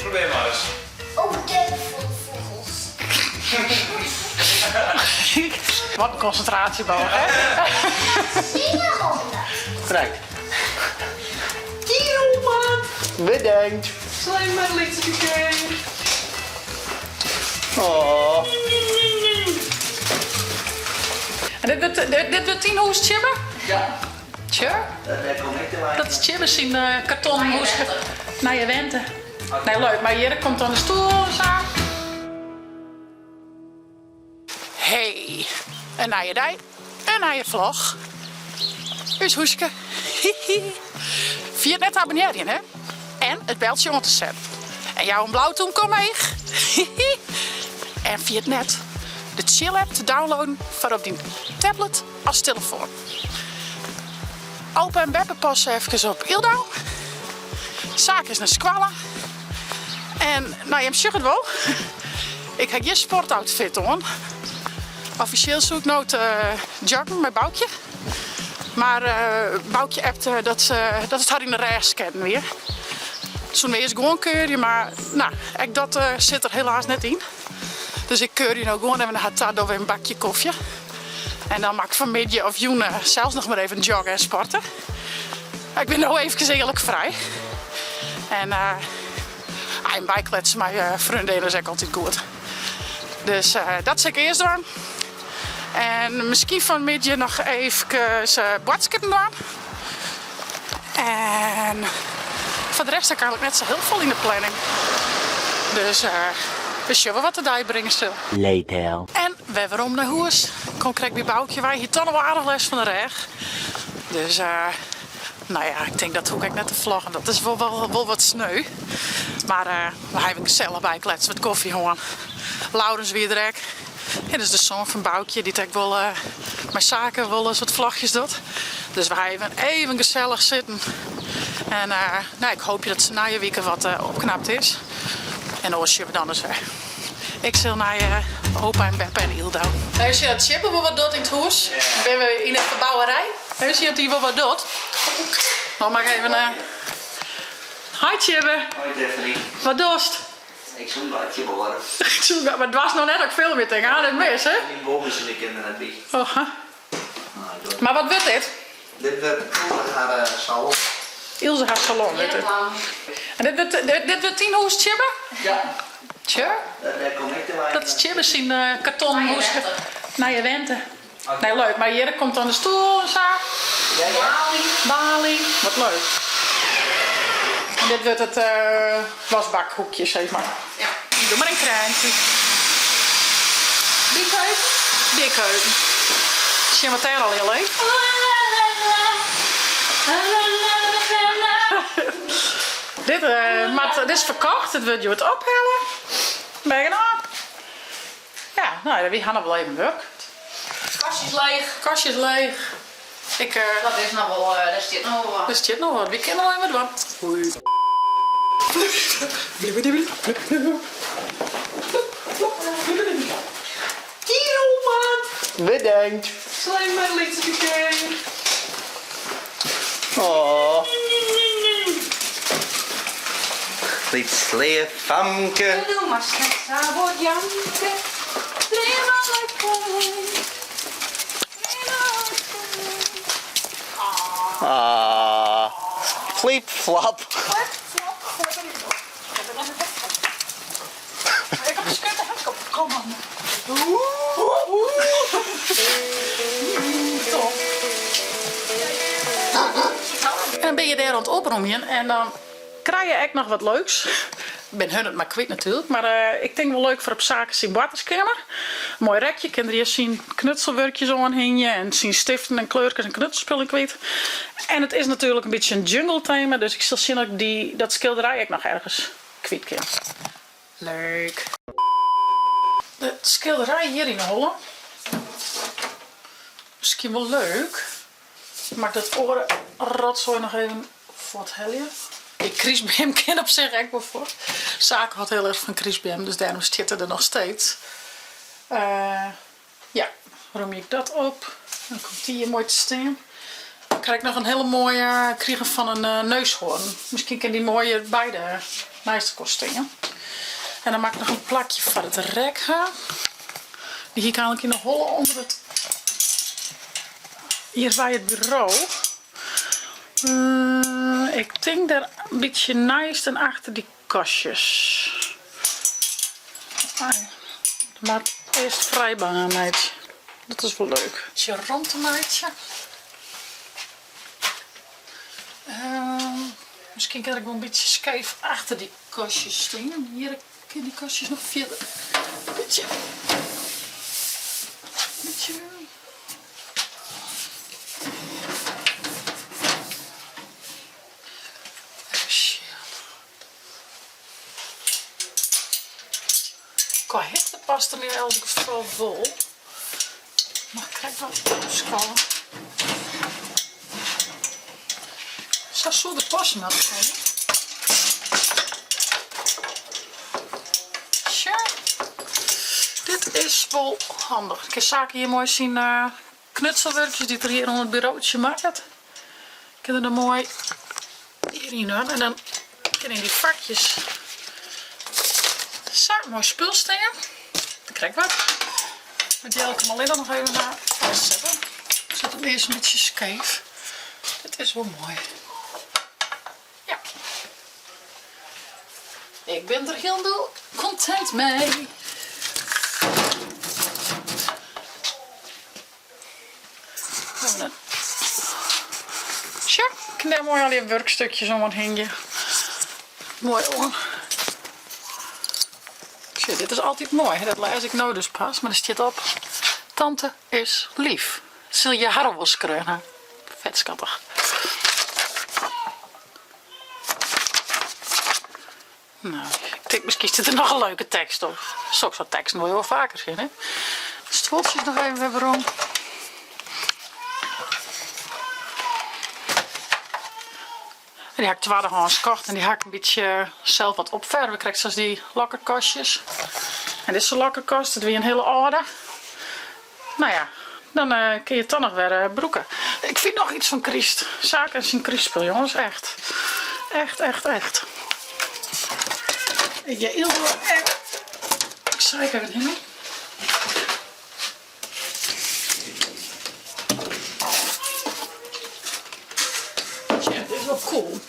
Probeer mar ris. Ook de fûgels. Wat in konsintraasjebal, hè? Bedankt. Bedankt. Slim mar lytse kikee. Oh. En dit wurdt, dit wurdt dyn hûs, Tjibbe? Ja. Tje? Dêr kom ik te wenjen. Dat is Tjibbe syn kartonnen hûske. Nije wente. Nee, leuk. Mar hjir komt dan de stoel en sa. Hey, in nije dei, in nije vlog. Us húske. Ferjit net te abonnearjen, hè? En it beltsje oan te setten. En jou in blau tûmke omheech. En ferjit net de Tsjil-app te downloaden foar op dyn tablet as telefoan. Opa en beppe passe efkes op Yldau. Saak is nei skoalle. En no, jim sjogge it wol. Ik ha gjin sportoutfit oan. Offisjeel soe ik no te joggen mei Boukje. Mar Boukje appte dat dat it har yn de rêch sketten wie. Soene we earst gewoan kuierje, mar no, ek dat sit der helaas net yn. Dus ik kuierje no gewoan even nei har ta, dogge we in bakje kofje. En dan moat ik fanmiddei of jûn sels noch mar even jogge en sporte. Ik bin no eefkes earlik frij. En en bykletsen mei freondinnen is ek altyd goed. Dus dat sil ik earst dwaan. En miskien fanmiddei noch eefkes boadskippen dwaan. En foar de rest ha ik eigentlik net sa hiel folle yn de planning. Dus we sjogge wat de dei bringe sil. Later. En wer werom nei hûs. Kom krekt by Boukje wei. Hie toch noch wol aardich lêst fan de rêch. Dus no ja, ik tink dat hoech ik ek net te vloggen. Dat is wol, wol, wol wat sneu. Mar we ha even gesellich bykletst, wat kofje hân. Laurens wie der ek. En dat is de soan fan Boukje, dy't ek wol mei saken wolris wat vlogjes docht. Dus we ha even, even gesellich sitten. En no, ik hoopje dat se nije wike wat opknapt is. En oars sjogge we dan ris wer. Ik sil nei opa en beppe en Yldau. No sjoch dat Tjibbe wol wat docht yn it hûs. Binne we yn de ferbouwerij. No sjoch dat hy wol wat docht. No moat ik even. Hoi Tjibbe. Hoi Tiffany. Wat dochst? Ik soe in gatsje boare. Ik soe, mar doarst no net dat ik filmje tink, ha net mis hè? Myn bommen sind de kinderen net by. Oh. Mar wat wurdt dit? Dit wurdt Ilse har salon. Ilse har salon wurdt dit. En dit wurdt, dit wurdt dyn hûs Tjibbe? Ja. Tje? Dêr kom ik te wenjen. Dat is Tjibbe syn kartonnen hûske. Nije wente. Nee, leuk. Mar hjir komt dan de stoel en sa. Ja, ja. Baly. Wat leuk. En dit wurdt it wasbakhoekje, sis mar. Ja. Doe mar in kraantje. Dikheupen? Dikheupen. Sjen wat dêr allegear leit. Dit, moat, dit is ferkocht, it wurdt hjoed ophelle. Ben je op? Ja, no, wy ha noch wol even wurk. Kastje is leech. Kastje is leech. Ik, Dat is noch wol, dêr stiet noch wol wat. Der stiet noch wat. Wy kinne noch even wat dwaan. Hoi. Bedankt. Slim mar lytse kikee. Oh. Lyts leaf famke. Doe mar net sa bot janke. Ah. Flip flap. Flip flop Ik op de skutte, kom, kom man. Top. En dan bin je dêr oan it opromjen en dan krije je ek noch wat leuks. Bin hun it mar kwyt natuerlik, mar ik tink wol leuk foar op Sake syn boarterskeamer. Moai rekje, kin der hjir syn knutselwurkjes oan hingje en syn stiften en kleurkes en knutselspullen kwyt. En it is natuerlik in bytsje in jungle tema, dus ik sil sjen of ik dy, dat skilderij ek noch ergens kwyt kin. Leuk. De skilderij hjir yn 'e holle. Miskien wol leuk. Moat ik dat oare rotzooi noch even fuorthelje. Dy krystbeam kin op sich ek wol fuort. Sake hâldt hiel erch fan krystbeammen, dus dêrom stiet er der noch steeds. Ja, romje ik dat op. Dan komt dy hjir moai te stean. Krij ik noch in hiele moaie krigen fan in neushoorn. Miskien kin dy moai hjir by de neist elkoar stean. En dan moat ik noch in plakje foar it rek ha. Dy hie ik eigenlik yn de holle ûnder it hjir by it buro. Ik tink dêr in bytsje neist en achter dy kastjes. Moat earst frijbaan meitsje. Dat is wol leuk. Bytsje romte meitsje. Miskien kin ik wol in bytsje skeef achter dy kastjes stean. Hjir kin dy kastjes noch fierder. Bytsje. Bytsje. Even sjen. Kwa hichte past er yn elk gefal wol. Noch krekt wat opskowe. Sa soe der passe moatte kinne. Sjoch, dit is wol handich. Ik kin Sake hjir moai syn knutselwurkjes dy't er hjir oan it burotsje makket, kin er dan moai hjiryn dwaan en dan kin yn dy fakjes sa moai spul stean. Dan krij ik wat. Moat Jelke him allinnich noch even fêstsette. Sit him earst in bytsje skeef. Dit is wol moai. Ja. Ik bin der hielendal kontint mei. Sjoch, ik kin dêr moai allegear wurkstukjes oan hingje. Moai oan. Sjoch, dit is altyd moai. Dat lês ik no dus pas, mar der stiet op, Tante is lief. Sil je har wol skreaun ha. Fet skattich. No, ik tink miskien stiet der noch in leuke tekst op. Soksoart teksten wol je wol faker sjen, hè? Stuoltsjes noch even wer werom. En dy ha ik twaddehâns kocht en dy ha ik in bytsje sels wat opferve, krekt sa as dy lokkerkastjes. En dizze lokkerkast, dat wie in hiele âlde. No ja, dan kin je it toch noch wer brûke. Ik fyn noch iets fan kryst. Sake en syn krystspul, jonges, echt. Echt, echt, echt. Ik gean hiel echt. Ik strijk even hinne. Tsja, dit is wol cool.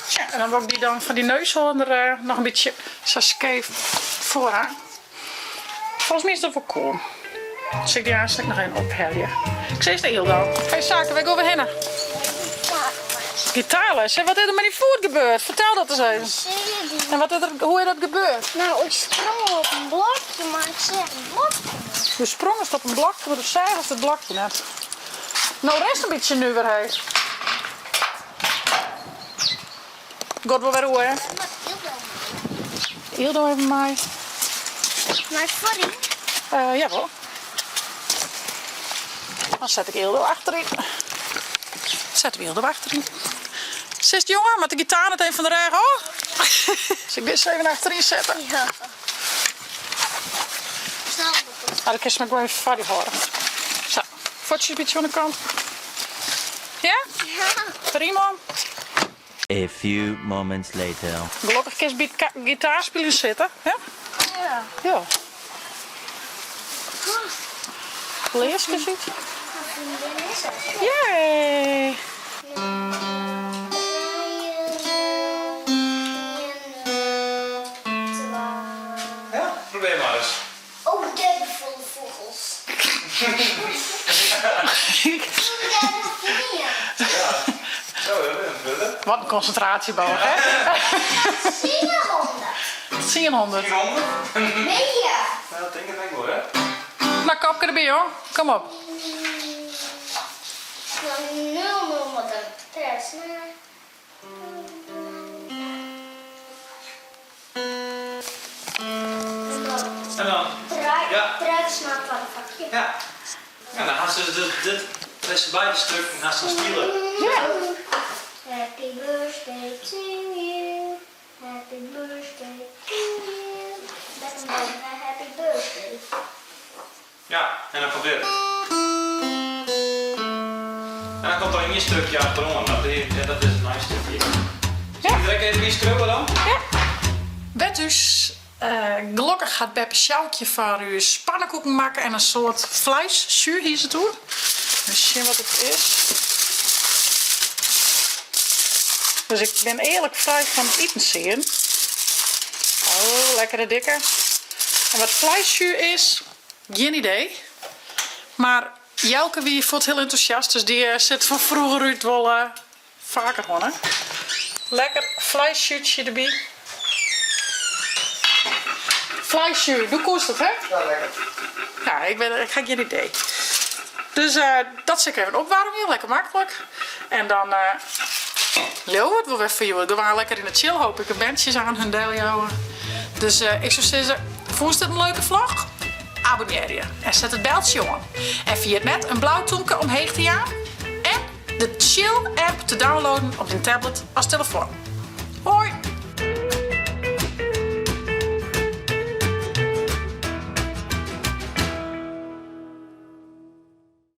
Tsja, en dan wol ik dy dan fan dy neushoorn der eh, noch in bytsje sa skeef foar ha. Folgens my is dat wol cool. Sil ik dy aanst ek noch even ophelje. Ik sis de hielendal. Hey Sake, wêr gean we hinne? Gitaarles. Hè, wat is der mei dyn foet gebeurd? Fertel dat ris even. En wat is der, hoe is dat gebeurd? Nou, ik sprong op in blokje, mar ik seach it blokje net. Do sprongest op in blokje, mar do seachest it blokje net. No rinst in bytsje nuver, hé. Giet wol wer oer, hè? Yldo even mei. Mei foaryn? Uh, jawol. Dan set ik Yldo achteryn. Setten we Yldo achteryn. Sist jonge, moat de gitaar net even fan de rêch ôf? Sil ik dizze even achteryn sette? Ja. Snel. Ah, dan kinst my gewoan even foar dy hâlde. Sa, fuotsjes in bytsje oan de kant. Ja? Ja. Prima. A few moments later. Gelokkich kinst by it gitaarspyljen sitte, hè? Ja. Ja. Learskes út. Yay! Ja, probeer mar ris. Oh, dêr folle fûgels. Wat in konsintraasje bouwe, hè? Tsienhûndert. Tsienhûndert. Mear. Dat tink ik ek wol, hè? Nou, kopke derby, jong. Kom op. Nul, nul, wat een tres. En dan? Ja. Pakje. Ja. Ja, dan hast dus dit, dit, dizze beide stukken hast dan spile. Ja. Happy birthday to you. Happy birthday to you. Met een happy birthday. Ja, en dan komt dit. En dan komt der ien stukje achteroan, dat is, ja, dat is it nije stukje. Sil ik der ek even by skriuwe dan? Ja. Wer thús. Gelokkich hat beppe Sjoukje foar ús pannekoeken makke en in soart fleisjus hie se it oer. Even sjen wat it is. Dus ik bin earlik frij fan it itensieden. Oh, lekkere dikke. En wat fleisjus is, gjin idee. Mar Jelke wie fuort hiel entûsjast, dus dy sit fan froeger út wol faker hân. Hè? Lekker fleisjútsje derby. Fleisjus, doe koest it, hè? Ja, lekker. Ja, ik, ben, ik ha gjin idee. Dus uh, dat sil ik even opwarmje, lekker maklik. En dan uh, leauwe we it wol wer foar hjoed. Gewoan lekker yn de chill, hoop ik. De berntsjes oan hun del jouwe. Dus uh, ik soe sizze, fûnst it in leuke vlog? Abonnearje en set it beltsje oan. En ferjit net in blau tûmke omheech te jaan. En de Chill app te downloaden op dyn tablet as telefoan. Hoi!